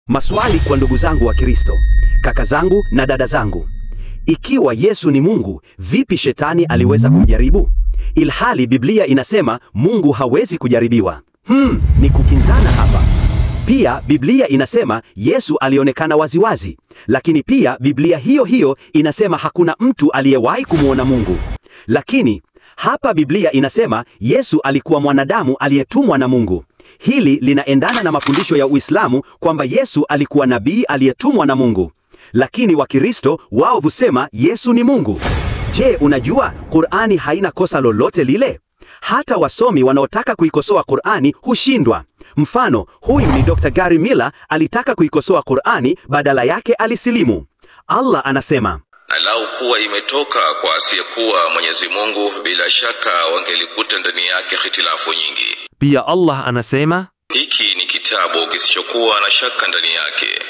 Maswali kwa ndugu zangu wa Kristo, kaka zangu na dada zangu. Ikiwa Yesu ni Mungu, vipi shetani aliweza kumjaribu? Ilhali Biblia inasema Mungu hawezi kujaribiwa. Ni kukinzana hapa. Pia Biblia inasema Yesu alionekana waziwazi, lakini pia Biblia hiyo hiyo inasema hakuna mtu aliyewahi kumwona Mungu. Lakini hapa Biblia inasema Yesu alikuwa mwanadamu aliyetumwa na Mungu. Hili linaendana na mafundisho ya Uislamu kwamba Yesu alikuwa nabii aliyetumwa na Mungu. Lakini Wakristo wao husema Yesu ni Mungu. Je, unajua Qur'ani haina kosa lolote lile? Hata wasomi wanaotaka kuikosoa Qur'ani hushindwa. Mfano, huyu ni Dr. Gary Miller alitaka kuikosoa Qur'ani, badala yake alisilimu. Allah anasema, na lau kuwa imetoka kwa asiyekuwa Mwenyezi Mungu, bila shaka wangelikuta ndani yake hitilafu nyingi. Pia Allah anasema, hiki ni kitabu kisichokuwa na shaka ndani yake.